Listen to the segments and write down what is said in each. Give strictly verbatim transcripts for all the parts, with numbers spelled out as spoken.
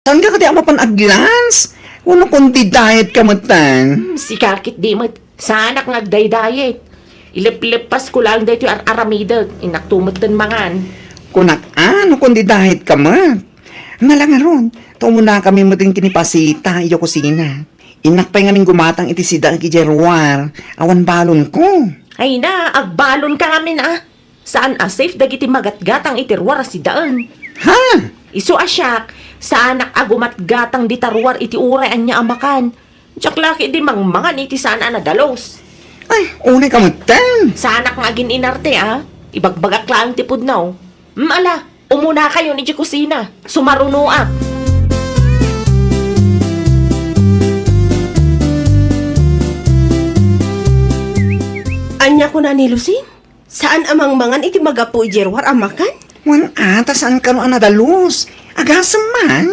Saan ka kadi a mapan aglans? Wenno kundi diet ka metten? Hmm, sika ketdi met. Saanak nga agdaydiet. Ilepleppas ko laeng daytoy ar-aramidek. Innak to metten mangan. Kunak, a, no kundi diet ka met? Ala ngarud, ta umunakami metten ken ni Pasita idiay kusina. Innak pay ngamin gumatang iti sidaek idiay ruar, awan balonko. Ay na, agbalonka ngamin a. Saan a safe dagiti magatgatang iti ruar a sidaen. Ha? Isu a siak, saanak a gumatgatang dita ruar iti uray ania a makan. Diak la ketdi mangmangan iti saan a nadalus. Ay, unay ka metten. Saanak nga agin-inarte a. Ibagbagak laeng ti pudno. Mm, ala, umunakayon idiay kusina. Sumarunoak. Ania kuna ni Lucing? Saan a mangmangan iti magapu idiay ruar a makan? Wen a, ta saan kano a nadalus. Agasem man.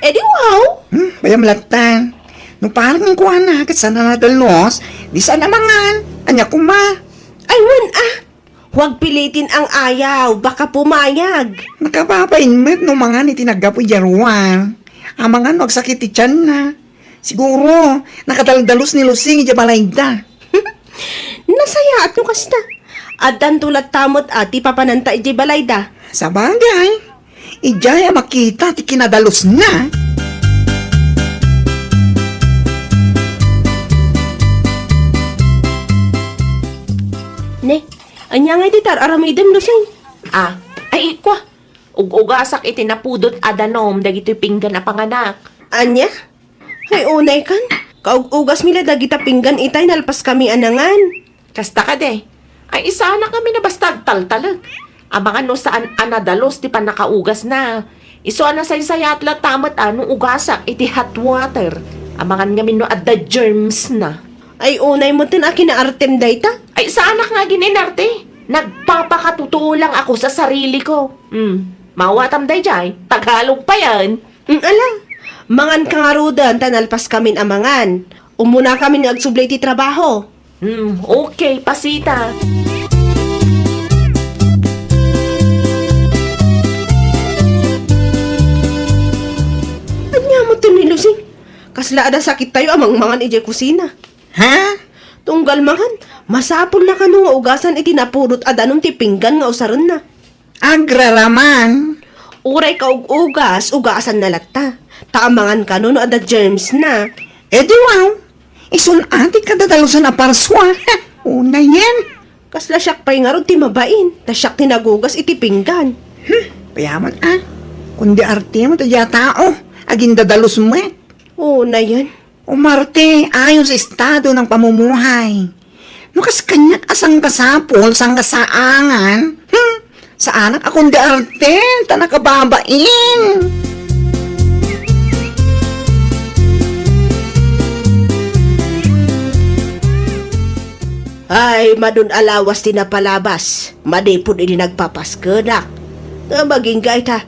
Edi wow! Hmm, bayam latta. No parang kuana, ket saan a nadalus, di saan a mangan. Ania koma? Ay, wen a. Huwag pilitin ang ayaw, baka pumayag. Nakababain met no mangan iti naggapu idiay ruar. Amangan no agsakit ti tianna. Siguro, nakadaldalus ni Lucing idiay balayda. Nasayaat no kasta. Addanto latta met a ti papananta idiay balayda. Sabagay, idiay a makita ti kinadalusna. Ne, ania ngay ti tar-aramidem, Lucing? Ah, ay, ikwa. Ug-ugasak iti napudot a danum dagitoy pinggan a panganak. Ania? Ay, unay kan. Kaug-ugasmi la dagita pinggan itay nalpaskami a nangan. Kasta kadi. Ay, saanak ngamin a basta agtaltalek. Amangan no saan a nadalus ti pannakaugasna. Isu a nasaysayat latta met a no ugasak iti hot water. Amangan ngamin no adda germsna. Ay, unay metten a kinaartem dayta. Ay, saanak nga agin-inarte. Nagpapakatotoo lang ako sa sariliko. Hmm. Mawatam daydiay. Tagalog payen. Mm, ala. Manganka ngaruden ta nalpaskamin a mangan. Umunakamin nga agsubli iti trabaho. Hmm, okay, Pasita. Ania metten ni Lucing? Kasla adda sakittayo a mangmangan idiay kusina. Ha? Tunggal mangan, masapulna kano nga ugasan iti napudot a danum ti pinggan nga usarenna. Agraraman. Uray kaug-ugas, ugasanna latta. Ta amangan kano no adda germsna. Edi wow, isun a ti kadadalusan a parsua. Unayen. Kasla siak pay ngarud ti mabain, ta siak ti nagugas iti pinggan. Hmm, payaman a. Kundi artemo ti dia tao, agindadalus met. Unayen. Umarte ayon sa estado ng pamumuhay. No kas kaniak a sangkasapul, sangkasaangan, hmm, saanak a kundi arte, ta nakababain. Ay, madun a lawas ti napalabas, manipud idi nagpapaskenak. Nga magingga ita,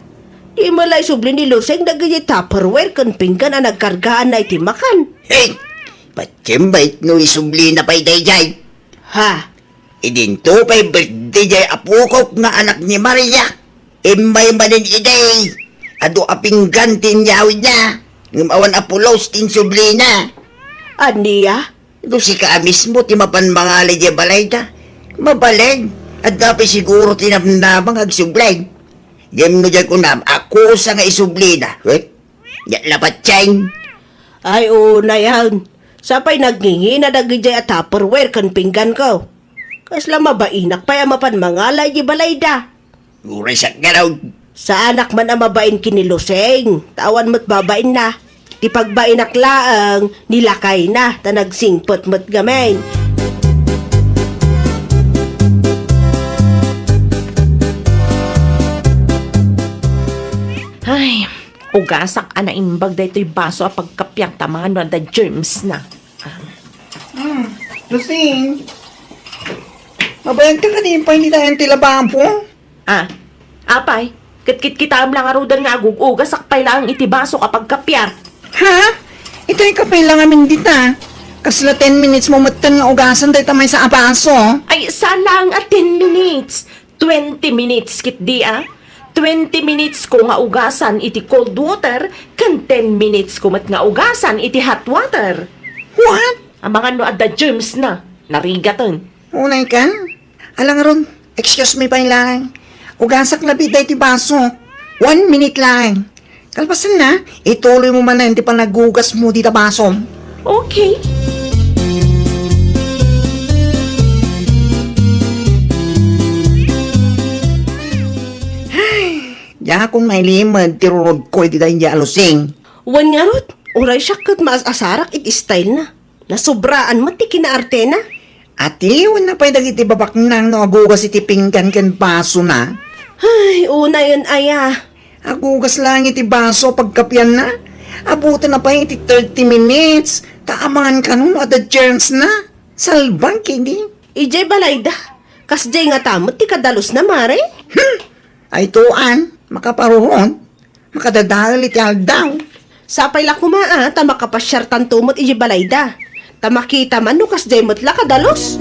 di met la isubli ni Lucing dagiti Tupperware ken pinggan a nagkargaanna iti makan. Hey! Patiem met no isublina pay daydiay. Ha? Idinto pay birthday diay apokok nga anak ni Maria. Immay manen idi, adu a pinggan ti inyawidna, ngem awan a pulos ti insublina. Ania? No sika a mismo ti mapan mangala idiay balayda, mabalin, adda pay siguro ti namnama nga agsubli. Ngem no diay kunam a kusa nga isublina, wet, diak la patien. Ay, unayen. Sapay nagngingina dagidiay a Tupperware ken pingganko. Kasla mabainak pay a mapan mangala idiay balayda. Uray sakngarud. Saanak man a mabain ken ni Lucing, ta awan met babainna. Ti pagbainak laeng, ni lakayna, ta nagsingpet met ngamin. Ay, ugasak a naimbag daytoy baso a pagkapiak ta mano adda germsna. Hmm, Lucing. Mabayag ka kadi pay ni dayan ti lababo? Ah, apay, ket kitkitaem la ngaruden nga agug-ugasak pay laeng iti baso a pagkapiak. Ha? Itay ka pay la ngamin dita. Kasla ten minutes mo metten nga ugasan dayta maysa a baso. Ay, saan laeng a ten minutes. Twenty minutes ketdi a. Twenty minutes ko nga ugasan iti cold water, ken ten minutes ko met nga ugasan iti hot water. What? Amangan no adda germs na, narigaten. Unay kan? Alangaron, excuse me pay lang. Ugasak labi daytoy baso. One minute lang. Kalpasanna, ituloy mo manen ti panagugas mo dita basom. Okay. Ay, diakon mailimed ti rurod ko iti daydi a lusing. Wen ngarud, uray siak ket maas-asarak iti style na. Nasobraan met ti kinaartena. Atiwen na pay dagiti babaknang no agugas iti pinggan ken basona. Ay, unayen aya. Agugas lang iti baso pagkapianna. Abuten na pay iti thirty minutes. Ta amangan kano no adda germs na. Salbang kidi. Idiay balayda. Kasdiay ngata met ti kadalosna, mare? Hmm. Ay tuan, makaparuron. Makadadael iti aldaw. Sapay la koma a, ta makapasiartanto met idiay balayda. Ta makita man no kasdiay met la kadalus.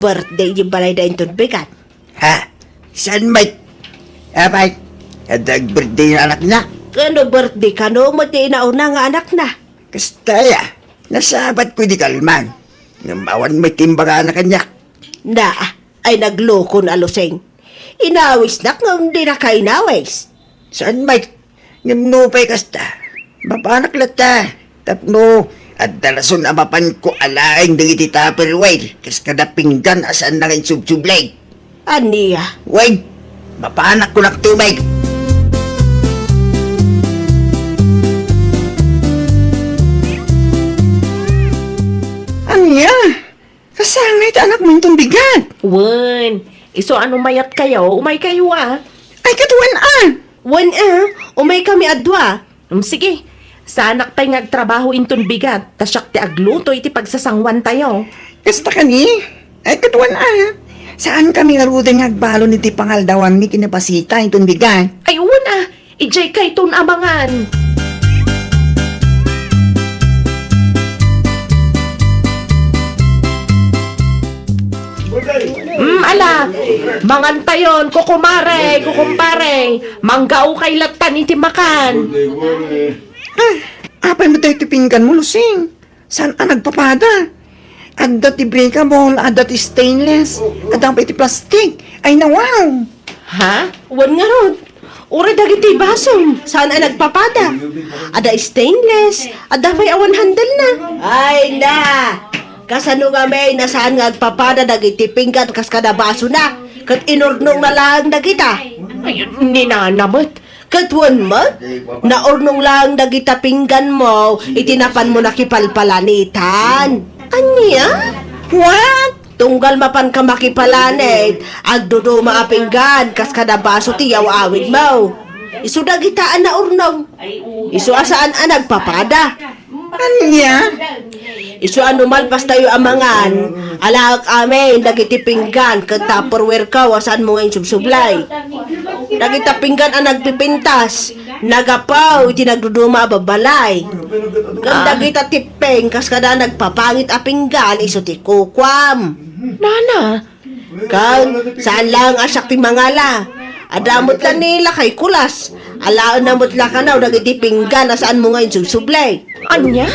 Birthday di balayda inton bigat. Ha? Saan met? Apay, adda birthday nga anakna? Kano birthday? Kano met ti inauna nga anakna? Kasta ya, nasabat ko di kalman. Ngem awan met imbagana kaniak. Na, ay naglukon a Lusing. Inawisnak ngem dina kainawis. Saan met? Ngem nupay kasta, mapanak latta. Tapno adda rason a mapanko alaeng dagiti Tupperware kas kada pinggan a saanna nga insubsubli. Ania? Wen, mapanak ko naktumig. Ania? Kasangay ti anakmo inton bigat? Wen, isu a no mayat kayo, umay kayo a. Ay, ket wen a. Wen a, umay kami a dua. Mm, sige. Saanak pay nga agtrabaho inton bigat, ta siak ti agluto iti pagsasanguan tayo. Kasta kani? Ay, ket wen a. Saan kami ngaruden nga agbalon iti pangaldawanmi ken ni Pasita inton bigat? Ay, wen a. Idiay kayton a mangan. Mm, ala, mangan tayon, kukumare, kukumpare. Manggaukay lattan iti makan. Ah, apay met daytoy pingganmo, Lusing? Saan a nagpapada? Adda ti breakable, adda ti stainless, adda pay ti plastic. Ay, nawaw! Ha? Wen ngarud, uray dagiti basom, saan a nagpapada. Adda stainless, adda pay awan handle na. Ay na! Kasano ngamin a saan nga agpapada dagiti pinggan kas kada basona, ket inurnongna laeng dagita? Ay, ni Nana met. Ket wen met, naurnong laeng dagita pingganmo iti napanmo nakipalpalanitan. Ania? What? Tunggal mapanka makipalanit, agduduma a pinggan kas kada baso ti yaw-awidmo. Isu dagita a naurnong. Isu a saan a nagpapada. Ania? Isu a no malpas tayo a mangan, alaek amin dagiti pinggan ket Tupperware ko a saanmo nga insubsublay. Dagita pinggan a nagpipintas, nagapu iti nagduduma a babbalay. Ngem dagita tippeng kas kada nagpapangit a pinggan isu ti kukuam. Nana, Ken, saan laeng a siak ti mangala. Adda met la ni lakay Kulas. Alaenna met la kano dagiti pinggan a saanmo nga insubsublay. Ania?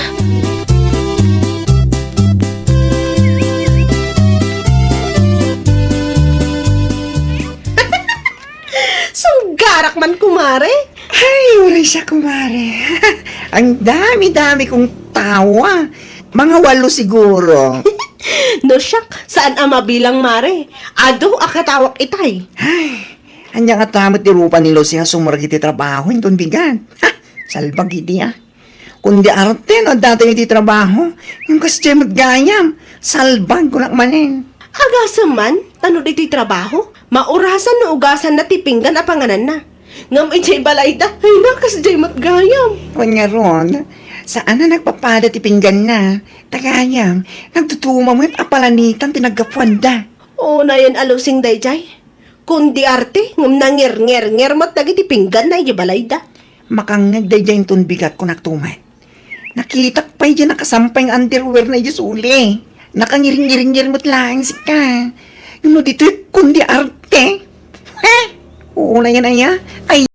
Sunggarak man, kumare. Ay, uray siak, kumare. Ang dami-dami kong tawa. Mga walo siguro. No siak, saan a mabilang, mare? Adu a katawak itay. Ay, ania nga ta met ti rupa ni Lucia sumrek iti trabaho inton bigat. Ha, salbag idi, ah. Kundi arte no adda tayo iti trabaho. Ngem kasdiay met gayam, salbag kunak manen. Agasem man, tano ditoy trabaho? Maurasan no ugasanna ti pinggan a pangananna. Ngem idiay balayda, ay na, kasdiay met gayam. Wen ngarud, saan a nagpapada ti pingganna. Ta gayam, nagduduma met a palanitan ti naggapuanda. Unayen a Lucy daydiay. Kundi arte, ngem nangirngirngir met dagiti pingganna idiay balayda. Makangngeg daydiay inton bigat kunak tumet. Nakitak pay diay nakasampay nga underwear na idiay suli. Nakangiringiringir met laeng sika. Ngem no ditoy kundi arte. He? Unayen aya? Ay,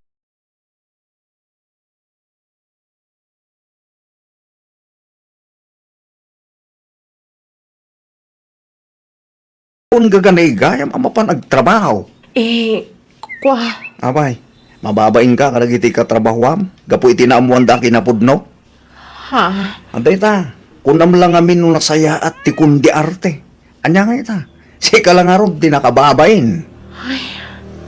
Wen gaganay gayam a mapan agtrabaho. Eh, kua. Apay, mababain ka kadagiti katrabahoam gapu iti naammoanda a kinapudno? Ha? Adda ita, kunam la ngamin no nasayaat ti kundi arte. Ania nga ita? Sika la ngarud ti nakababain. Ay,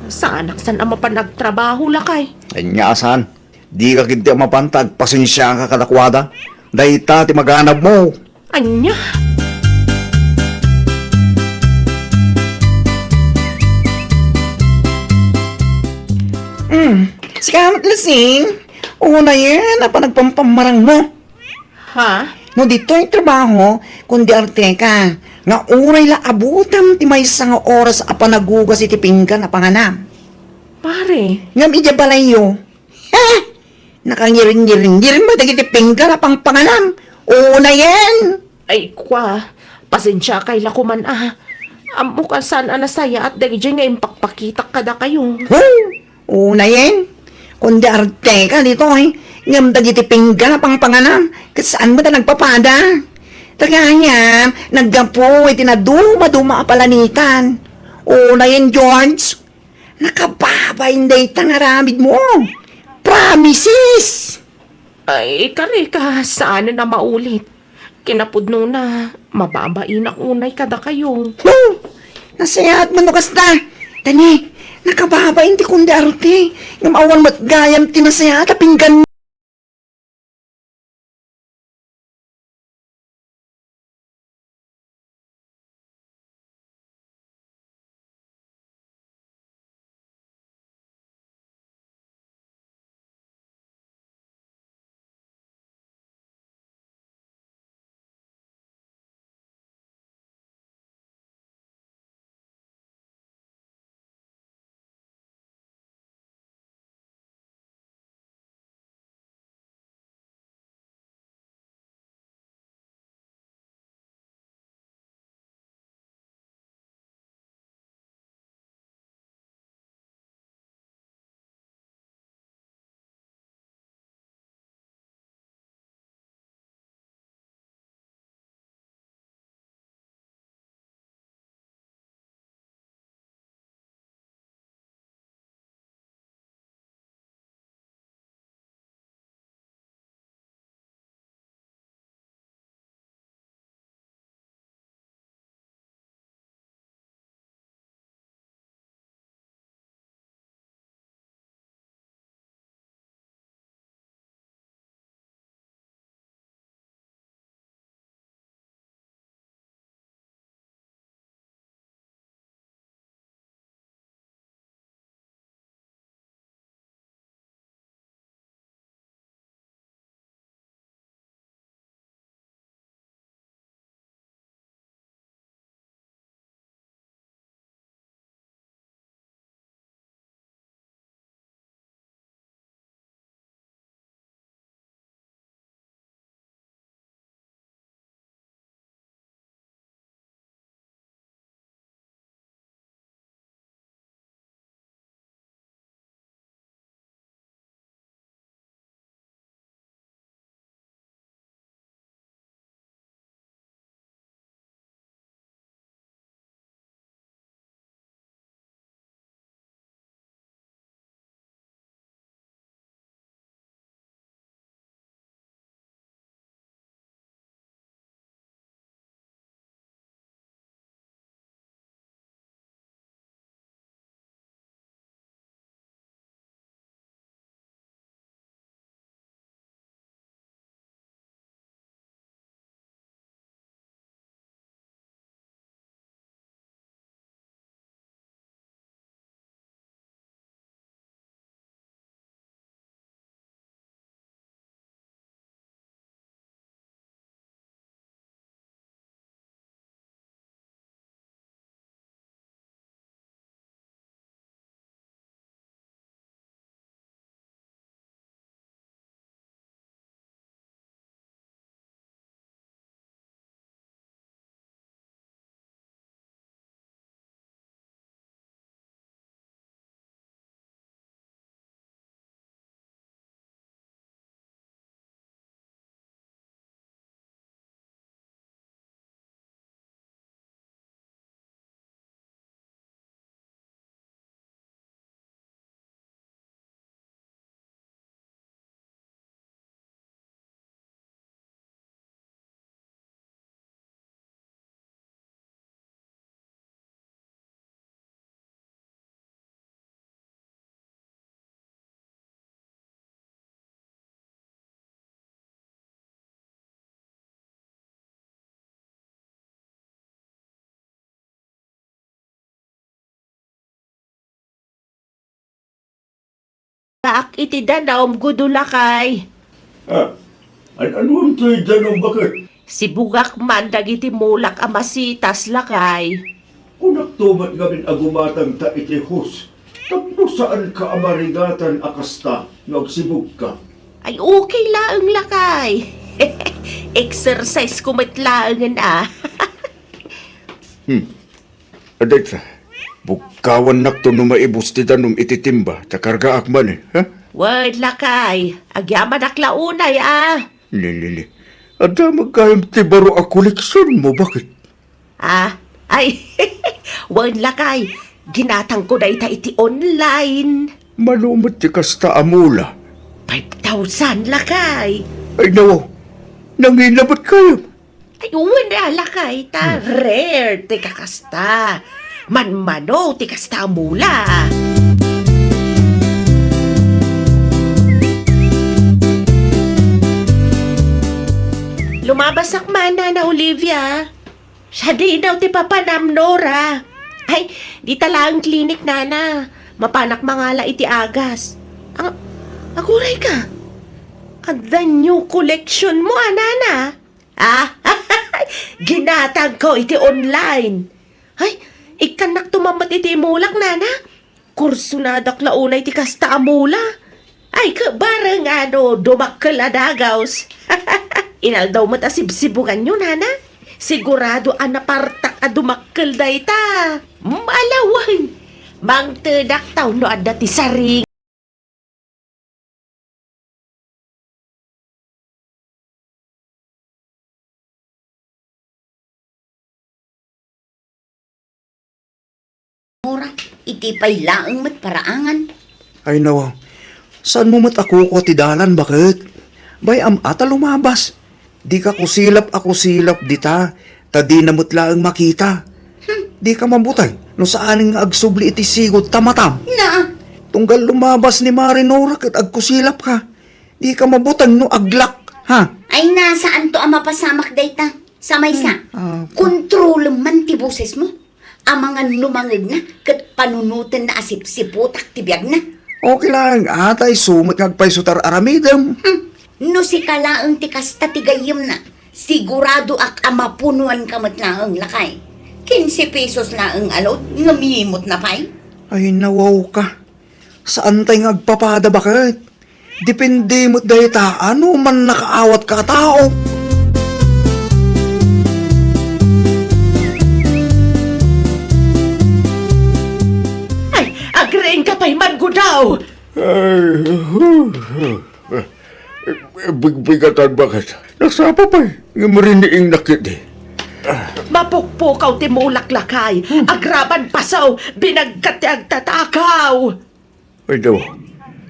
saanak san a mapan agtrabaho, lakay. Ania a saan? Dika ketdi a mapan ta agpasensiaka kadakuada. Dayta ti maganabmo. Ania? Hmm, sika met, Lasing. Unayen a panagpampamarangmo. Ha? No ditoy trabaho, kundi arteka, nga uray la abutam ti maysa nga oras a panagugas iti pinggan a panganam. Pare. Ngem idiay balayyo, eh, nakangiringiringiring met dagiti pinggan a pangpanganam. Unayen. Ay, kua, pasensiakay la koman a. Ammok a saan a nasayaat dagiti nga impakpakitak kadakayo. Huh! Unayen, kundi arteka ditoy, ngem dagiti pinggan a pangpanganam, ket saan met a nagpapada. Ta gayam, naggapu iti nadumaduma a palanitan. Unayen, George, nakababain dayta nga aramidmo. Promises! Ay, kareka, saanen a maulit. Kinapudnona, mababainak unay kadakayo. Hmm, nasayaat man no kasta. Tani, nakababain ti kundi arte. Ngem awan met gayam ti nasayaat a pinggan. Agpaak iti danum, Gudo, lakay. Ah, an-, anuan toy danum, baket? Sibugak man dagiti mulak a masitas, lakay. Kunakto met ngamin a gumatangta iti hose tapno saanka a marigatan a kasta no agsibugka. Ay, okay laeng, lakay. Exercise ko met laengen, a. Hmm. Adda ita, bugkawannakto no maibus ti danum iti timba, ta kargaak manen, ha? Wen, lakay. Agyamanak la unay, a. Ni, ni, ni. Adda met gayam ti baro a koleksionmo, baket? Ah, ay, wen, lakay. Ginatangko dayta iti online. Mano met ti kasta a mula? Five thousand, lakay. Ay, nawaw. Nangina met gayam. Ay, wen a, lakay, ta Hmm. rare ti kakasta. Manmano ti kasta a mula. Lumabasak man, Nana Olivia. Sadino ti papanam, Nora? Ay, dita laeng clinic, Nana. Mapanak mangala iti agas. Ang, aguray ka. Adda new collection mo, a, Nana? Ah, ginatangko iti online. Ay, ikkannak tumammet iti mulak, Nana. Kursunadak la unay ti kasta a mula. Ay, ket bareng a no dumakkel a dagaws. Inaldaw met a sibsibuganyo, Nana. Sigurado a napartak a dumakkel dayta. Malawen. Mangtedak ta no adda ti saring. Mura, iti pay laeng met paraangan. Ay, nawaw. Saanmo met a kukua ti dalan, baket? Bay-am a ta lumabas. Dika kusilap a kusilap dita, ta dina met laeng makita. Hmm. Dika mabuteng no saanen nga agsubli iti sigud ta matam. Na. Tunggal lumabas ni Mari Nora ket agkusilapka. Dika mabuteng no aglak, ha? Ay, na, saanto a mapasamak dayta. Sa maysa, Hmm, ah, kontrolem man ti bosesmo. Amangan no mangngegna ket panunotenna a sipsiputak ti biagna. Okay laeng, a, ta isu met nga agpayso ti ar-aramidem. Hmm. No sika laeng ti kasta ti gayyemna, siguradoak a mapunoanka met laeng, lakay. Kinse pesos laeng a load ngem yimotna pay. Ay, nawawka. Saantay nga agpapada, baket? Depende met dayta no man nakaawatka a tao. Ay, agriingka pay man, Gudaw! Ay, huh, huh. Bigbigatan, baket? Nasapa pay, ngem riniingnak idi. Mapukpukaw ti mulak, lakay. Hmm. Agraman pasaw, binagkat ti agtatakaw. Ay, daw.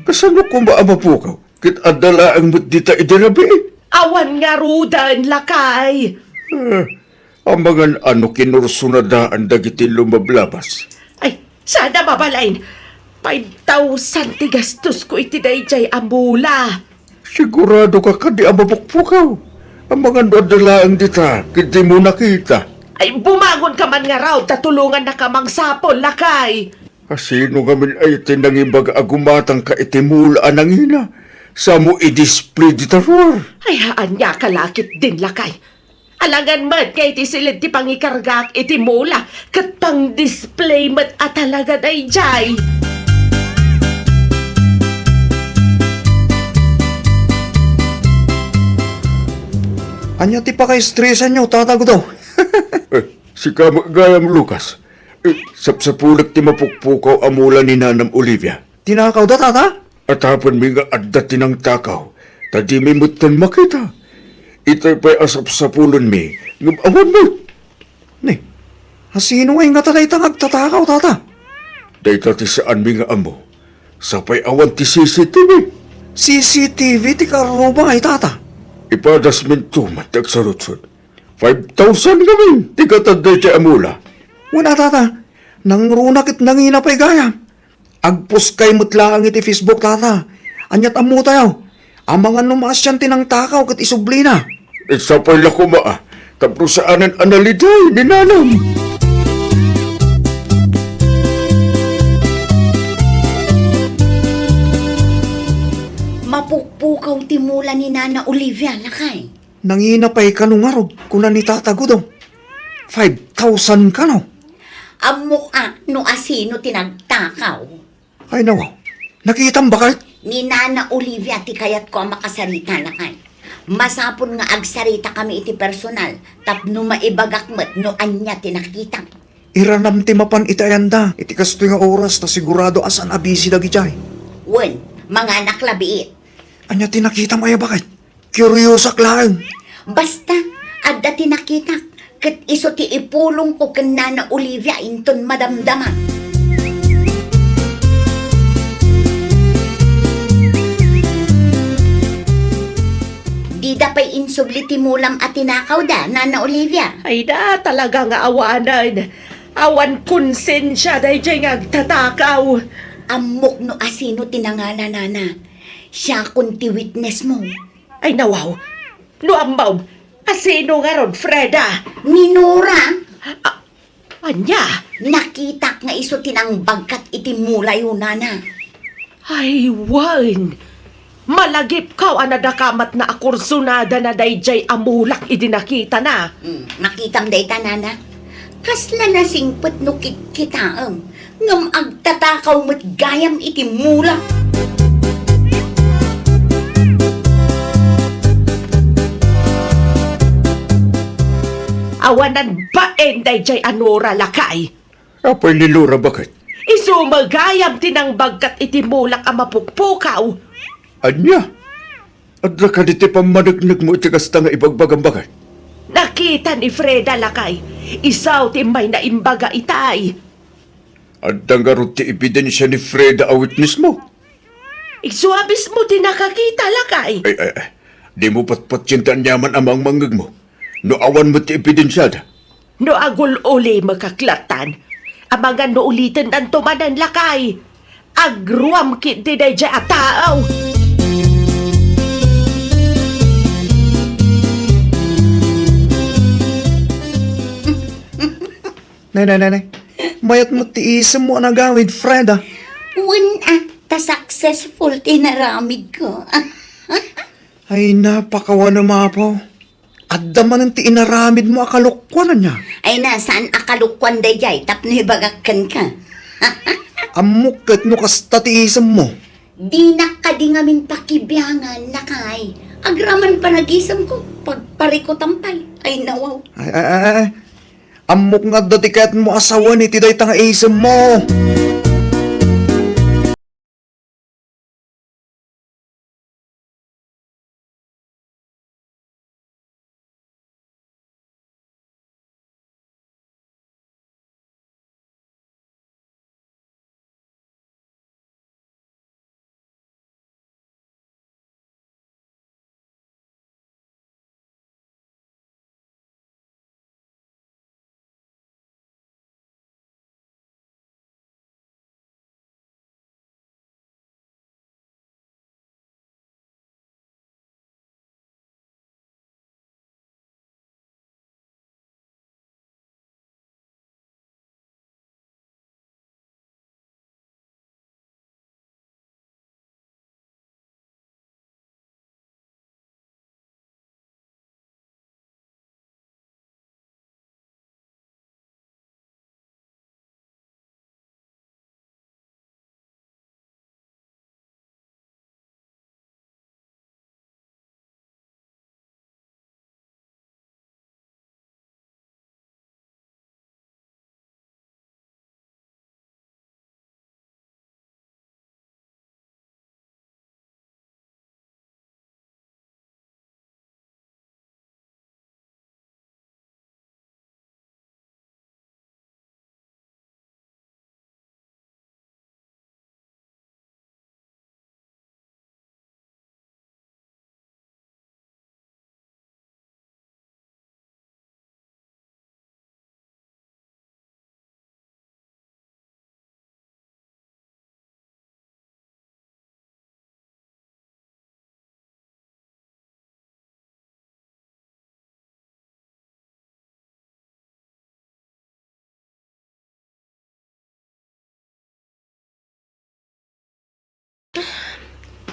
Kasano koma a mapukaw? Ket adda laeng met dita idi rabii. Awan ngaruden, lakay. Eh, amangan a no kinursonadaan dagiti lumablabas. Ay, sada mabalin. Five thousand ti gastosko iti daydiay a mula. Sigurado ka kadi a mapukpukaw? Amangan no adda laeng dita, ket dimo nakita. Ay, bumangon ka man ngarud, ta tulongannaka mangsapul, lakay. Asino ngamin aya ti nangibaga a gumatangka iti mula a nangina? Samo i-display dita ruar. Ay, ania ka la ketdin, lakay. Alangan met nga iti siled ti pangikargaak iti mula, ket pang-display met a talaga daydiay. Ania ti pakaestresanyo, Tata Gudaw? Eh, sika met gayam, Lucas. Eh, sapsapulek ti mapukpukaw a mula ni Nanam Olivia. Tinakawda, Tata? Atapenmi nga adda ti nangtakaw, ta dimi metten makita. Itay pay a sapsapulenmi, ngem awan met. Ni, asino ngay ngata dayta nga agtatakaw, Tata? Dayta ti saanmi nga ammo. Sapay awan ti C C T V. C C T V ti karrubay, Tata? Ipadasminto man ti agsaludsod. Five thousand ngamin ti gatad daydiay a mula. Wen a, Tata. Nangruna ket nangina pay gayam. Agpuskay met laeng iti Facebook, Tata. Aniat ammotayo? Amangan no maasian ti nangtakaw ket isublina. Sapay la koma, a, tapno saanen a naliday ni Nanam. Napukkaw ti mula ni Nana Olivia, lakay. Nangina pay kano ngarud, kuna ni Tata Gudong. Five thousand kano? Ammok a no asino ti nagtakaw. Ay, nawaw. Nakitam, baket? Ni Nana Olivia ti kayatko a makasarita, lakay. Masapul nga agsarita kami iti personal, tapno maibagak met no ania ti nakitak. Iranam ti mapan iti ayanda iti kastoy nga oras ta sigurado a saan a busy dagijay. Wen, manganak labiit. Ania ti nakitam aya, baket? Kuriosak laeng. Basta, adda ti nakitak, ket isu ti ipulongko ken Nana Olivia inton madamdama. Dida pay insubli ti mulam a tinakawda, Nana Olivia. Ay da, talaga nga awanen. Awan konsensia dayjay nga agtatakaw. Ammok no asino ti nangalanana. Siakon ti witness mo. Ay, nawaw. No ammom, asino ngarud, Freda? Ni Nora. A-, ania? Nakitak nga isu ti nangbagkat iti mulayo, Nana. Ay, wen. Malagipkaw a nadakamatna a kursunadana dayjay a mulak idi nakitana. Hmm, nakitam dayta, Nana? Kasla nasingpet no kitkitaem. Ngem agtatakaw met gayam iti mula. Awanan bain dayjay a Nora, lakay. Apay ni Nora, baket? Isu met gayam ti nangbagkat iti mulak a mapukpukaw. Ania? Adda kadi ti pammaneknekmo iti kasta nga ibagbagam, baket? Nakita ni Freda, lakay. Isu ti immay naimbaga itay. Adda ngarud ti ebidensia ni Freda a witnessmo? Isu a mismo ti nakakita, lakay. Ay, ay, ay. Dimo patpatien ti aniaman a mangmangngegmo. No awan met ti ebidensiada. No agul-ulimek, kaklatan. Amangan no ulitennanto manen, lakay. Agruam ketdi dayjay a tao. Nay, nay, nay, nay. Mayat met ti isemmo a nagawid, Freda. Wen a, ta successful ti inaramidko. Ay, napakawan a mapaw. Adda manen ti inaramidmo a kalokuan, ania? Ay na, saan a kalokuan dayjay tapno ibagak kenka? Ammok ket no kasta ti isemmo. Dinak kadi ngamin pakibiangan, lakay. Agraman panagisemko, pagparikutan pay. Ay, nawaw. Ay, ay, ay, ay. Ammok nga adda ti kayatmo a sawen iti dayta nga isemmo.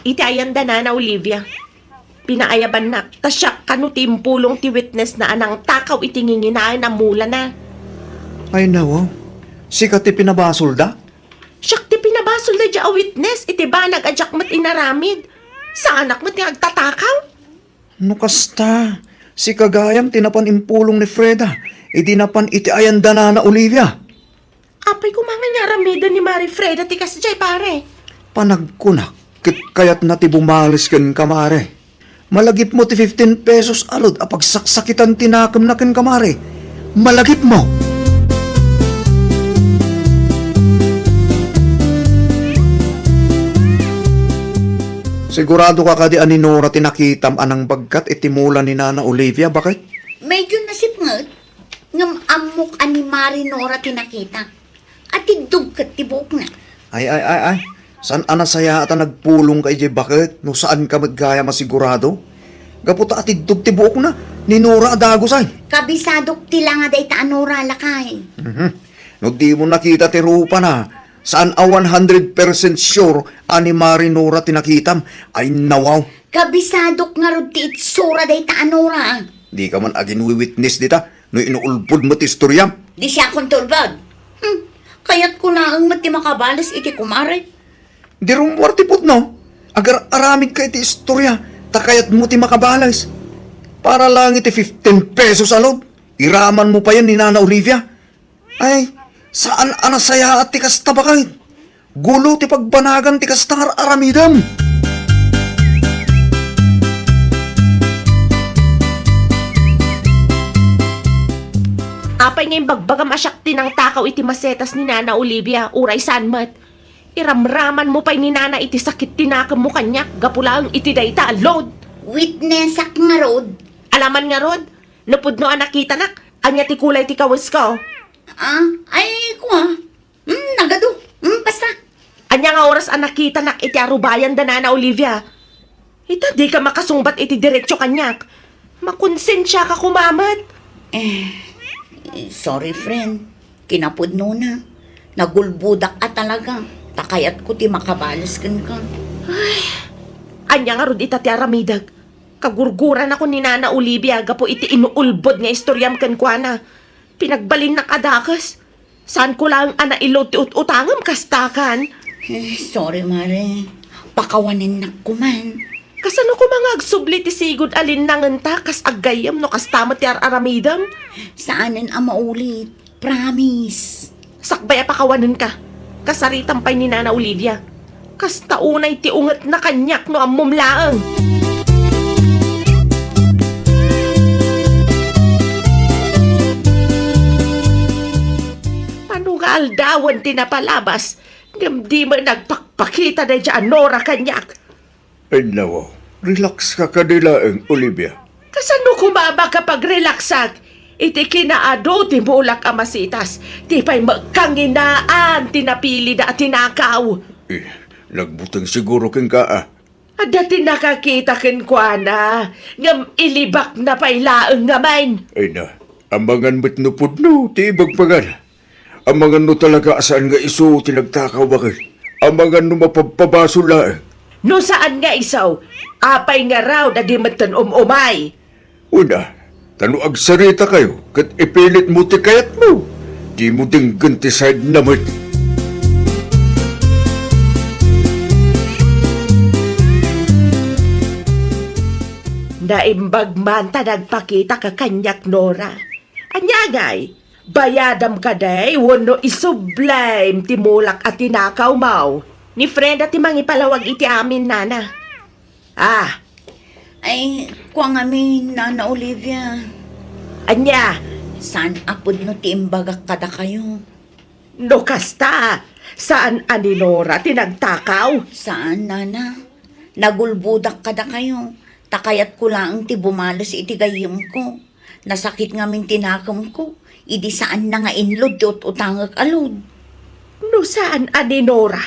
Iti ayan da Nana Olivia, pinaayabannak, ta siak kano ti impulong ti witness na a nangtakaw iti nginginaen a mulana. Ay, nawaw. Sika ti pinabasolda? Siak ti pinabasolda dia a witness iti banag a diak met inaramid. Saanak met nga agtatakaw. No kasta, sika gayam ti napan impulong ni Freda idi napan iti ayan da Nana Olivia. Apay koma nga aramiden ni Mari Freda ti kasdiay, pare? Panagkunak, ket kayatna ti bumales kenka, Mare. Malagipmo ti fifteen pesos a load a pagsaksakitan ti nakemna kenka, Mare. Malagipmo! Sigurado ka kadi a ni Nora ti nakitam a nangbagkat iti mula ni Nana Olivia, baket? Medyo nasipnget. Ngem ammok a ni Mari Nora ti nakita. Atiddog ket ti buokna. Ay, ay, ay, ay. Saan a nasayaat a nagpulongka idiay baket no saanka met gayam a sigurado? Gapu ta atiddog ti buokna, ni Nora a dagus ay. Kabisadok ti langa dayta a Nora, lakay. Mhm. No dimo nakita ti rupana, saan a one hundred percent sure a ni Mari Nora ti nakitam. Ay, nawaw. Kabisadok ngarud ti itsura dayta a Nora, a. Dika man aginwi-witness dita, no inuulbod met ti istoriam. Di siakon ti ulbod. Hmm, kayatko laeng met ti makabales iti kumare. Di rummuar ti pudno. Agar-aramidka iti istoria, ta kayatmo ti makabales. Para laeng iti fifteen pesos a load, iramanmo payen ni Nana Olivia. Ay, saan a nasayaat ti kasta, baket. Gulo ti pagbanagan ti kasta nga ar-aramidem. Apay nga imbagbagam a siak ti nangtakaw iti masetas ni Nana Olivia, uray saan met? Iramramanmo pay ni Nana iti sakit ti nakemmo kaniak gapu laeng iti dayta a load. Witnessak ngarud. Alaman ngarud, no pudno a nakitanak, ania ti kulay ti kawesko? Ah, ay, kua. Hmm, nagadu. Hmm, basta. Ania nga oras a nakitanak iti arubayan da Nana Olivia? Ita, dika makasungbat iti diretso kaniak. Makonsensiaka koma met. Eh, sorry, friend. Kinapudnona. Nagulbodak a talaga. Ta kayatko ti makabales kenka. Ay, ania ngarud ita ti aramidek? Kagurguranako ni Nana Olivia gapu iti inuulbod nga istoriam kenkuana. Pinagbalinnak a dakes. Saanko laeng a nailod ti ut-utangem kastakan. Eh, sorry, Mare. Pakawanennak koman. Kasano koma nga agsubli ti sigud a linnangenta kas aggayyem no kasta met ti ar-aramidem? Saanen a maulit. Promise. Sakbay a pakawanenka. Kasaritam pay ni Nana Olivia. Kasta unay ti ungetna kaniak no ammom laeng. Mano nga aldawen ti napalabas, ngem di met nagpakpakita daydiay a Nora kaniak. Ay, nawaw, relax ka kadi laeng, Olivia. Kasano koma a makapagrelaksak iti kinaadu ti mulak a masitas, ti pay met kanginaan ti napilida a tinakaw? Eh, nagbuteng siguro kenka, a. Adda ti nakakita kenkuana, ngem ilibakna pay laeng ngamin. Ay na, amangan met no pudno ti ibagbagana. Amangan no talaga a saan nga isu ti nagtakaw, baket. Amangan no mapabpabasol laeng. No saan nga isu, apay ngarud a di metten um-umay? Una, ta no agsaritakayo ket ipilitmo ti kayatmo, dimo denggen ti side na met. Naimbag man ta nagpakitaka kaniak, Nora. Ania ngay? Bayadam kadi wenno isublem ti mulak a tinakawmo? Ni Freda ti mangipalawag iti amin, Nana. Ah. Ay, kua ngamin, Nana Olivia. Ania? Saan a pudno ti imbagak kadakayo. No kasta, saan a ni Nora ti nagtakaw? Saan, Nana. Nagulbodak kadakayo. Ta kayatko laeng ti bumales iti gayyemko. Nasakit ngamin ti nakemko, idi saanna nga inlod ti ut-utangek a load. No saan a ni Nora?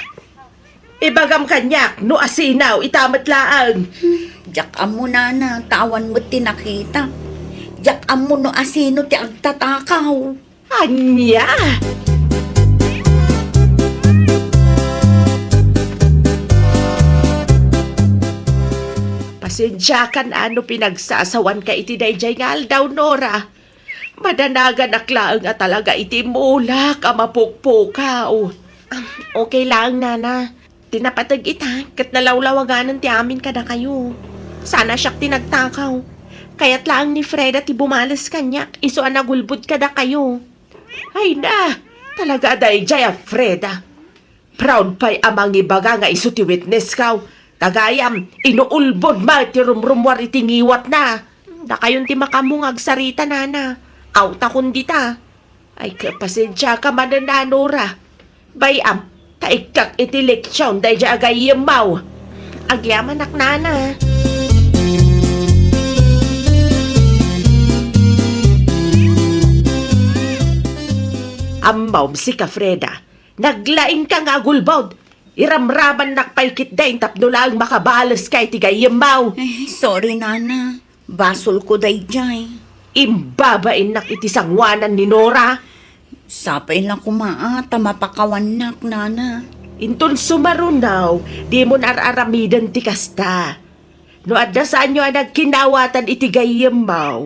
Ibagam kaniak no asino ita met laeng. Hmm, diak ammo, Nana, ta awan met ti nakita. Diak ammo no asino ti agtatakaw. Ania? Sensiakan a no pinagsasawanka iti daydiay nga aldaw, Nora. Madanaganak laeng a talaga iti mulak a mapukpukaw. Ah, okay laeng, Nana. Ti napateg ita, ket nalawlawaganen ti amin kadakayo. Sana siak ti nagtakaw. Kayat laeng ni Freda ti bumales kaniak, isu a nagulbod kadakayo. Ay na, talaga a daydiay a Freda. Proud pay a mangibaga nga isu ti witnesskaw. Tagayam, inuulbod met ti rumrumuar iti ngiwatna. Dakayon ti makaammo nga agsarita, Nana. Awtakon dita. Ay, kapasensiaka manen, Nora. Bay-am, ta ikkak iti leksion daydiay a gayyemmaw. Agyamanak, Nana. Ammom, sika, Freda. Naglaingka nga agulbod. Iramramannak pay ketdin tapno laeng makabaleska iti gayyemmaw. Ay, sorry, Nana. Basolko daydiay. Imbabainnak iti sangoanan ni Nora. Sapay la koma a ta mapakawannak, Nana. Inton sumaruno, dimon ar-aramiden ti kasta. No adda saanyo a nagkinawatan iti gayyemmaw,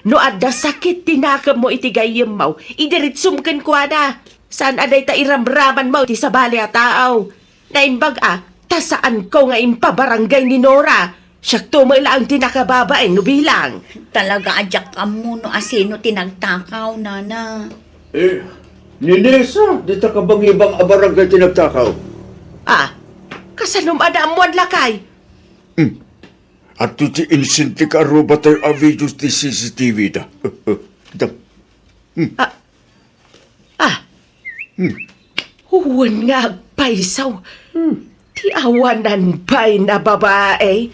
no adda sakit ti nakemmo iti gayyemmaw, idiretsom kenkuana. Saan a dayta iramramanmo iti sabali a tao. Naimbag a, ta saanko nga impabarangay ni Nora. Siakto met laeng ti nakababain no bilang. Talaga a diak ammo no asino ti nagtakaw, Nana. Eh, ni Nessa, dita kabangibang a barangay ti nagtakaw. Ah, kasanom a naammoan, lakay? Hmm. Adtoy ti insenti nga arubatayo a videos ti C C T V da. Da. Hmm. Ah. Ah. Hmm. Wen nga agpayso. Hmm. Ti awanan pay a babai.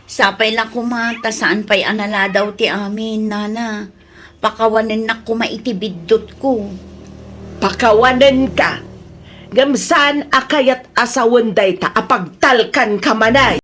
Sapay la koma ta saan pay a naladaw ti amin, Nana. Pakawanennak koma iti biddutko. Pakawanenka. Ngem saan a kayat a sawen dayta a pagtalkanka manen.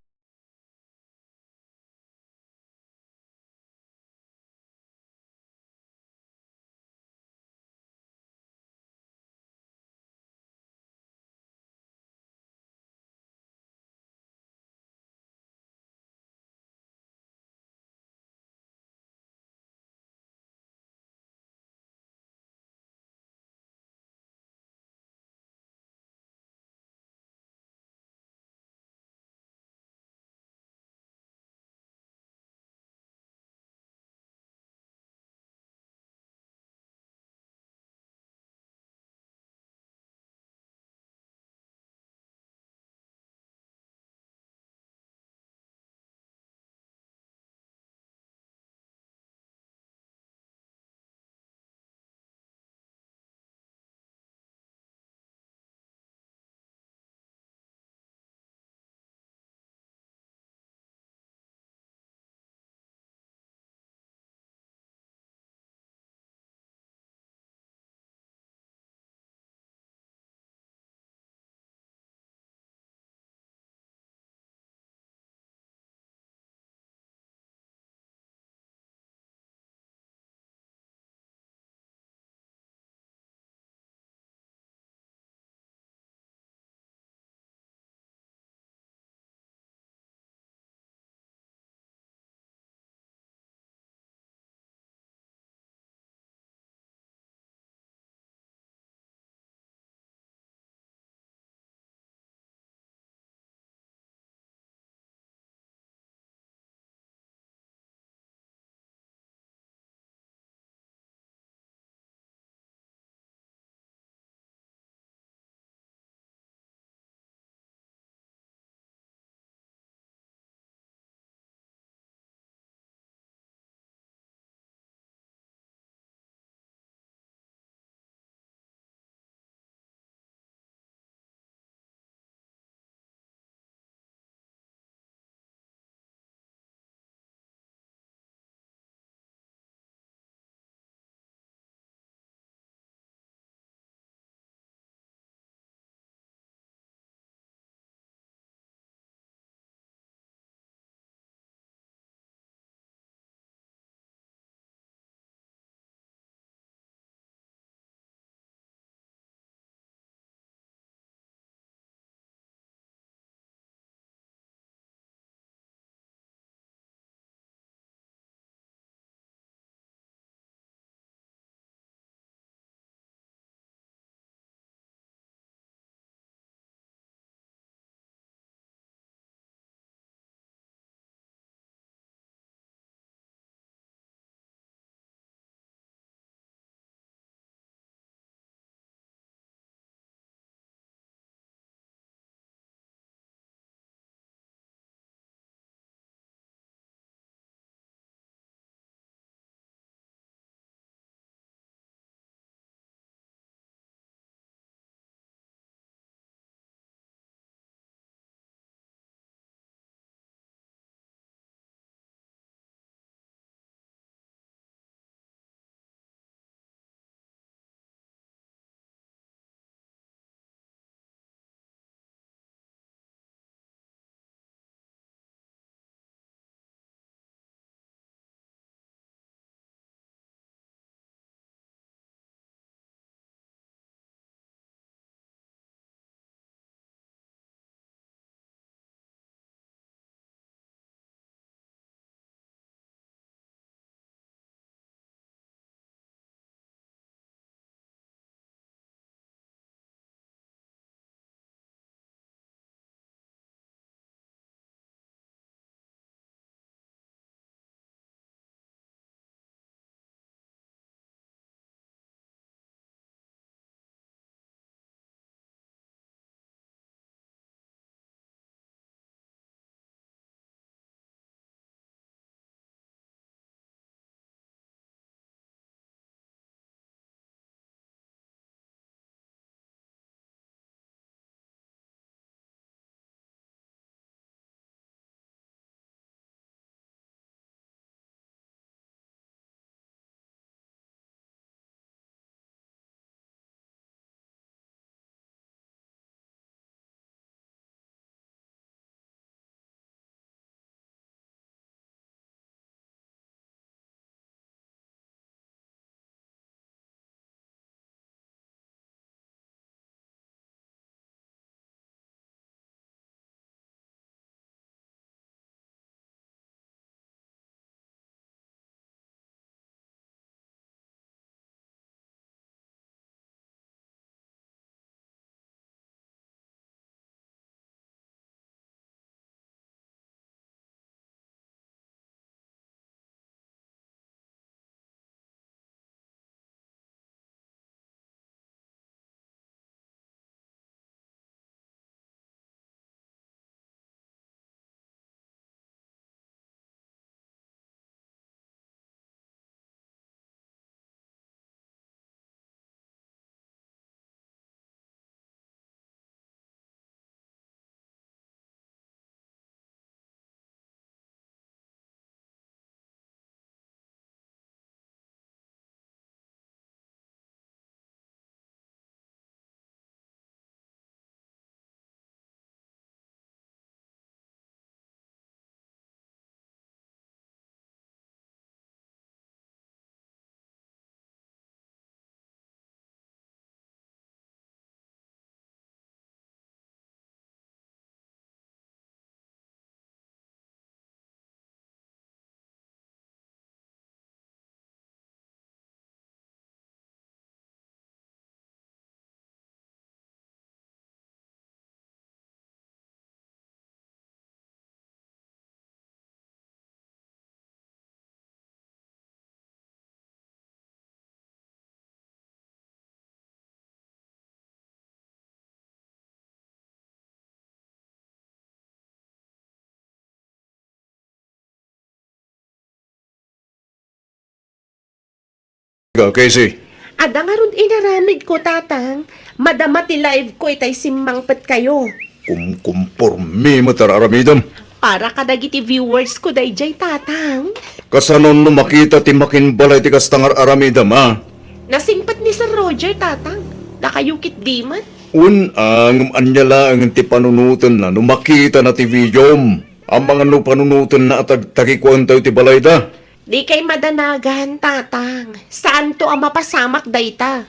Casey? Adda ngarud inaramidko, Tatang. Madama ti live ko itay simmangpetkayo. Kumkumpormi met ar-aramidem. Para kadagiti viewers ko daydiay, Tatang. Kasano no makita ti makinbalay ti kasta nga ar-aramidem, a? Nasingpet ni Sir Roger, Tatang. Dakayo ketdi met. Wen, a, ngem ania laeng ti panunotenna no makitana ti videom? Amangan no panunotenna a tagtagikuentayo ti balayda? Dikay madanagan, Tatang. Saanto a mapasamak dayta.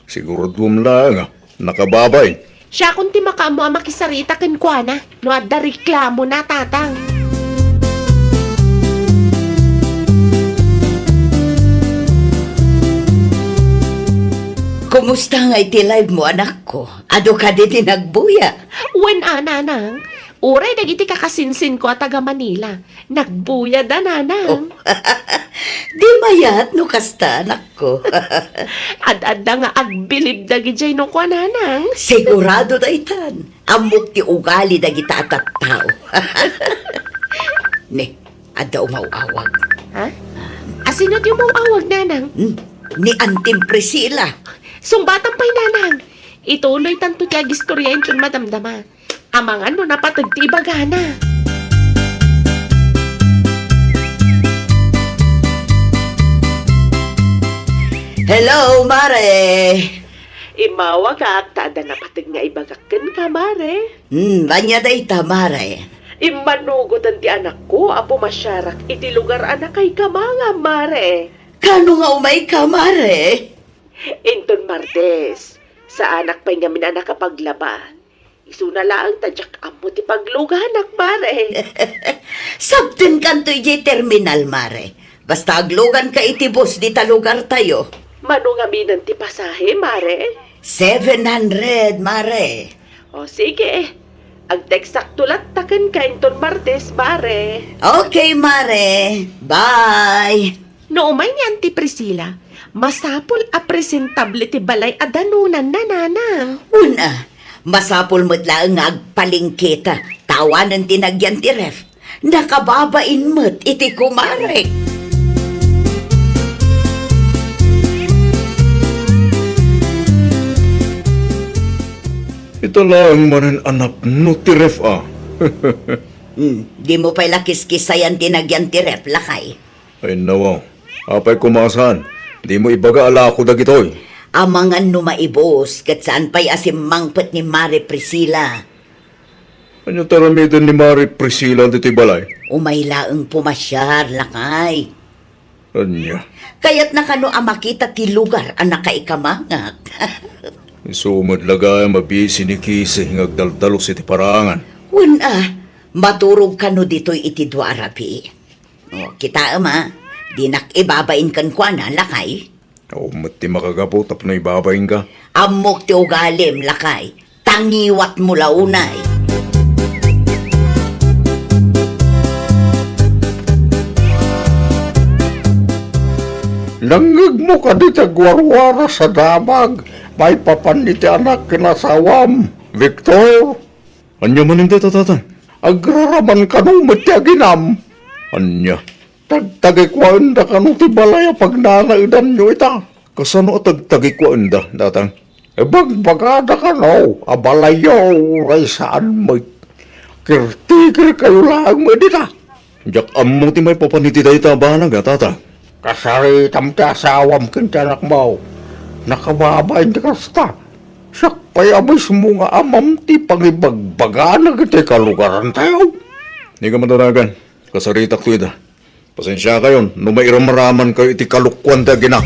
Siguraduem laeng a nakababain. Siakon ti makaammo a makisarita kenkuana no adda reklamona, Tatang. Kumusta ngay ti live mo, anakko? Adu kadi ti nagbuya? Wen a, Nanang. Uray dagiti kakasinsinko a taga Manila. Nagbuyada, Nanang. Oh. Di mayat no kasta, anakko. Ad-adda nga agbilib dagidiay no kua, Nanang. Sigurado daytan. Ammok ti ugali dagita a tattao. Ne, adda umaw-awag. Ha? Asino ti umaw-awag, Nanang? Hmm, ni Antim Priscilla. Sungbatam pay, Nanang. Ituloytanto ti agistorya inton madamdama. Amangan no napateg ti ibagana. Hello, Mare! Immawagak ta adda napateg nga ibagak kenka, Mare. Hmm, ania dayta, Mare? Immanugoten ti anakko a pumasiarak iti lugar a nakaikamangam, Mare. Kano nga umayka, Mare? Inton Martes, saanak pay ngamin a nakapaglaba. Isuna laeng ta diak ammo ti pagluganak, Mare. Sabtenkanto idiay terminal, Mare. Basta agluganka iti bus dita lugartayo. Mano ngaminen ti pasahe, Mare? Seven hundred, Mare. O, sige. Agteksakto latta kenka inton Martes, Mare. Okay, Mare. Bye. No umay ni Auntie Priscilla, masapul a presentable ti balay a danonanna, Nanang. Wen a, masapul met laeng nga agpalengketa ta awanen ti nagyan ti ref. Nakababain met iti kumarek. Ita laeng manen a napno ti ref a. Hmm, dimo pay la kiskisayan ti nagyan ti ref, lakay. Ay, nawaw. Apay koma a saan? Dimo ibaga a lako dagitoy. Amangan no maibus, ket saan pay a simmangpet ni Mare Priscilla. Ania ti aramiden ni Mare Priscilla ditoy balay? Umay laeng pumasiar, lakay. Ania? Kayatna kano a makita ti lugar a nakaikamangak. Isu met la gayam a bisi ni Kisi nga agdaldalus iti paraangan. Wen a, maturog kano ditoy iti dua a rabii. O, kitaem a, dinak ibabain kenkuana, lakay. Awan met ti makagapu tapno ibabainka. Ammok ti ugalim, lakay. Tangiwatmo la unay. Nangngegmo kadi ti agwarwaras a damag maipapan iti anak ken asawam, Victor? Ania manen dayta, Tatang? Agraraman kano met ti aginam? Ania? Tagtagikuaenda kano ti balay a pagnanaedanyo ita? Kasano a tagtagikuaenda, Tatang? Ibagbagada kano a balayyo uray saan met. Kirtikerkayo laeng met ita. Diak ammo ti maipapan iti dayta a banag a, Tatang. Kasaritam ti asawam ken ti anakmo. Nakababain ti kasta. Siak pay a mismo nga amam ti pangibagbagana iti kalugarantayo. Dika madanagan. Kasaritakto ida. Pasensiakayon no mairamramankayo iti kalokuan ti agina.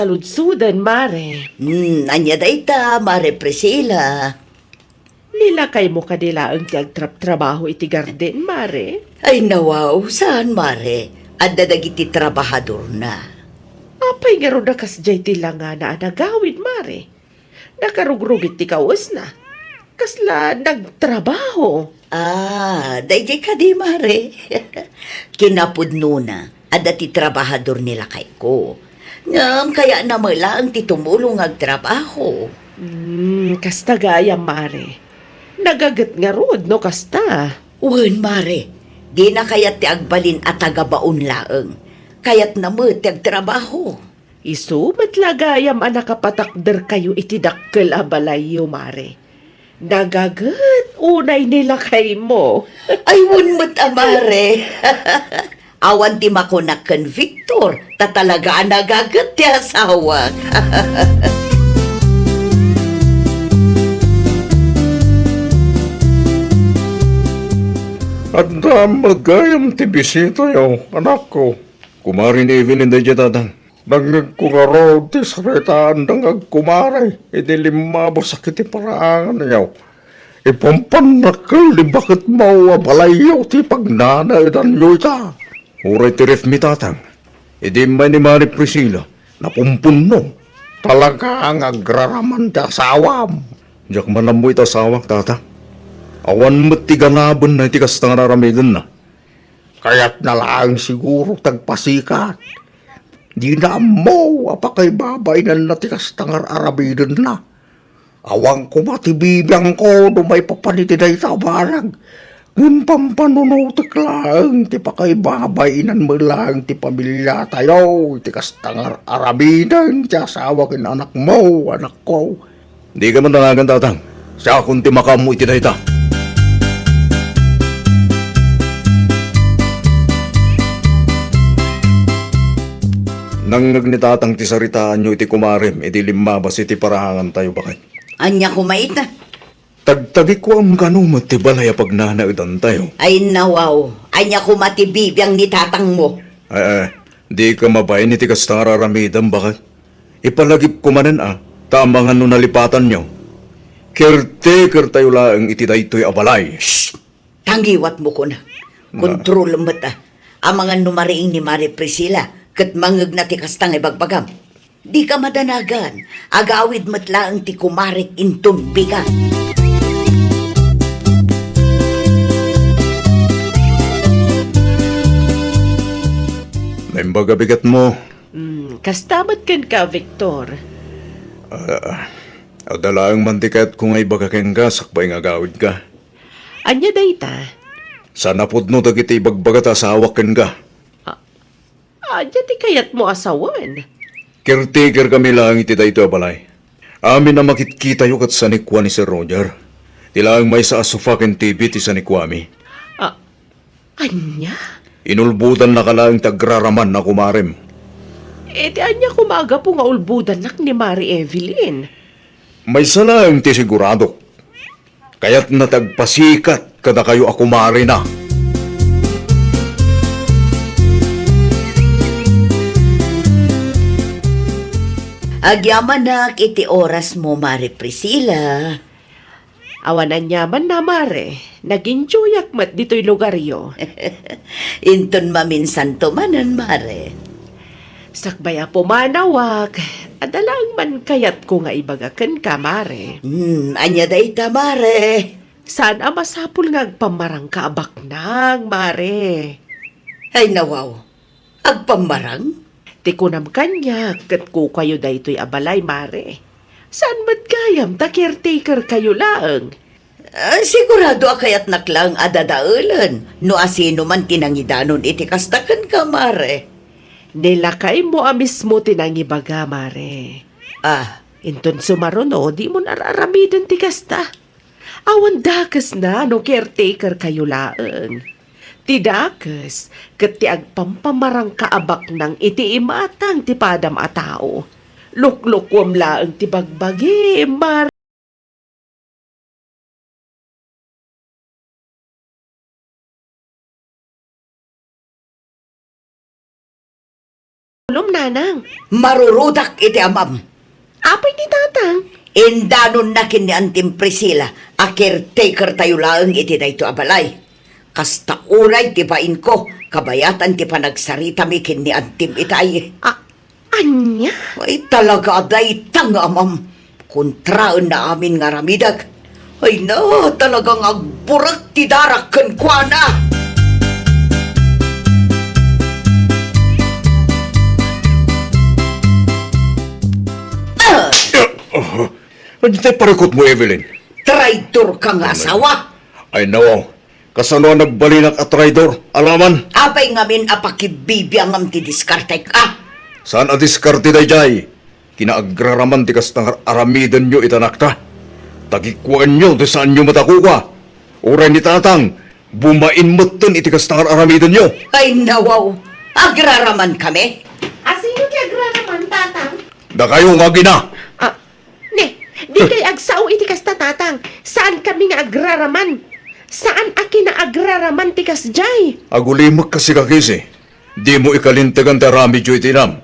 saludsuden, Mare. Hmm, ania dayta, Mare Priscilla? Ni lakaymo kadi laeng ti agtrabtrabaho iti garden, Mare? Ay, nawaw, saan, Mare? Adda dagiti trabahadorna. Apay ngarud a kasdiay ti langana a nagawid, Mare? Nakarugrugit ti kawesna. Kasla nagtrabaho. Ah, daydiay kadi, Mare. Kinapudnona, adda ti trabahador ni lakayko. Ngem kayatna met laeng ti tumulong nga agtrabaho. Hmm, kasta gayam, Mare. Nagaget ngarud no kasta. Wen, Mare. Dina kayat ti agbalin a tagabaon laeng. Kayatna met ti agtrabaho. Isu met la gayam a nakapatakderkayo iti dakkel a balayyo, Mare. Nagaget unay ni lakaymo. Ay, wen met a, Mare. Awan ti makunak ken Victor, ta talaga a nagaget ti asawak. Adda met gayam ti bisitayo, anakko. Kumare ni Evelyn daydiay, tatang. Nangngegko ngarud ti saritaanda nga agkumare idi limmabasek iti paraanganyo. Ipampannak ken di baketmo a balayyo ti pagnanaedanyo ita. Uray ti refmi, tatang. Idi immay ni Mari Priscilla, napumpunno. Talaga nga agraraman ti asawam. Diak man ammo iti asawak, tatang. Awan met ti ganabenna iti kasta nga aramidenna. Kayatna laeng siguro ti agpasikat. Dina ammo a pakaibabainanna ti kasta nga ar-aramidenna. Awan koma ti bibiangko no maipapan iti dayta a banag. Ngem pampanunotek laeng ti pakaibabainan met laeng ti pamiliatayo iti kasta nga ar-aramiden ti asawa ken anakmo, anakko. Dika madanagan, tatang. Siakon ti makaammo iti dayta. Nangngeg ni tatang ti saritaanyo iti kumarem idi limmabas iti paraangantayo, baket. Ania koma ita? Tagtagikuam kano met ti balay a pagnanaedantayo. Ay, nawaw. Ania koma ti bibiang ni tatangmo? Eh, eh, dika mabain iti kasta nga ar-aramidem, baket. Ipalagipko manen a, ta amangan no nalipatanyo. Caretakertayo laeng iti daytoy a balay. Shh! Tangiwatmo kunak. Na- Kontrolem met a. Amangan no mariing ni Mari Priscilla, ket mangngegna ti kasta nga ibagbagam. Dika madanagan, agawid met laeng ti kumarek inton bigat. Naimbag a bigatmo. Hmm, kasta met kenka, Victor. Ah, adda laeng man ti kayatko nga ibaga kenka sakbay nga agawidka. Ania dayta? Saan a pudno dagiti ibagbaga ta asawak kenka. Ah, ania ti kayatmo a sawen? Caretaker kami laeng iti daytoy a balay. Amin a makitkitayo ket sanikua ni Sir Roger. Ti laeng maysa a sofa ken T V ti sanikuami. Ah, Ania? Inulbodannaka laeng ti agraraman a kumarem. Iti ania koma a gapu nga ulbodannak ni Mari Evelyn? Maysa laeng ti siguradok. Kayatna ti agpasikat kadakayo a kumarena. Agyamanak iti orasmo, Mari Priscilla. Awan aniamanna, Mare. Nag-enjoyak met ditoy lugaryo. Inton maminsanto manen, Mare. Sakbay a pumanawak, adda laeng man kayatko nga ibaga kenka, Mare. Hmm, ania dayta, Mare? Saan a masapul nga agpammarangka a baknang, Mare. Ay, nawaw. Agpammarang? Ti kunam kaniak, ket kukuayo daytoy a balay, Mare. Saan met gayam ta caretaker kayo laeng? Ah, sigurado a kayatnak laeng a dadaelen no asino man ti nangidanon iti kasta kenka, Mare. Ni lakaymo a mismo ti nangibaga, Mare. Ah. Inton sumaruno, dimon ar-aramiden ti kasta. Awan dakesna no caretaker kayo laeng. Ti dakes, ket ti agpampamarangka a baknang iti imatang ti padam a tao. Luklukuem laeng ti bagbagim, Mar- Tulom, nanang. Marurudak iti amam. Apay ni tatang? Indanonna ken ni Antim Priscilla a caretaker tayo laeng iti daytoy a balay. Kasta uray ti bainko, kabayatan ti panagsaritami ken ni Antim itay. A-, ania? Ay, talaga a dayta nga amam. Kontraenna amin nga aramidek. Ay na, talagang agburek ti darak kenkuana. Ah! Ania tay parikutmo, Evelyn? Traidor ka nga asawa. Ay, nawaw. Kasano a nagbalinak a traidor, Alaman? Apay ngamin a pakibibiangam ti diskartek, a? Saan a diskarte daydiay? Kinaagraraman ti kasta nga aramidenyo iti anakta. Tagikuenyo ti saanyo met a kukua. Uray ni tatang, bumain metten iti kasta nga aramidenyo. Ay, nawaw. Agraraman kami? A, sino ti agraraman, tatang? Dakayo nga agina. A, ne, dikay agsao iti kasta, tatang. Saan kami nga agraraman. Saan a kinaagraraman ti kasdiay. Agulimek kasi, kakisi. Dimo ikalintegan ti aramidyo iti inam.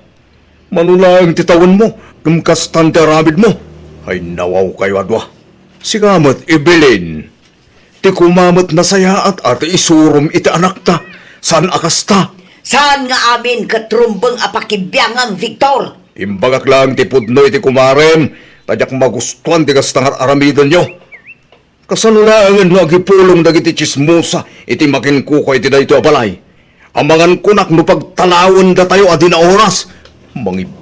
Mano laeng ti tawenmo, ken kastan ti aramidmo. Ay, nawaw kayo a dua. Sika met, Evelyn. Ti kuma met nasayaat a ti isurom iti anakta. Saan a kasta? Saan nga amin ket rumbeng a pakibiangam, Victor? Imbagak laeng ti pudno iti kumarem, ta diak magustuan ti kasta nga ar-aramidenyo. Kasano laengen no agipulong dagiti tsismosa iti makinkukua iti daytoy a balay? Amangan kunak no pagtalawendatayo a dina oras. Mangib-,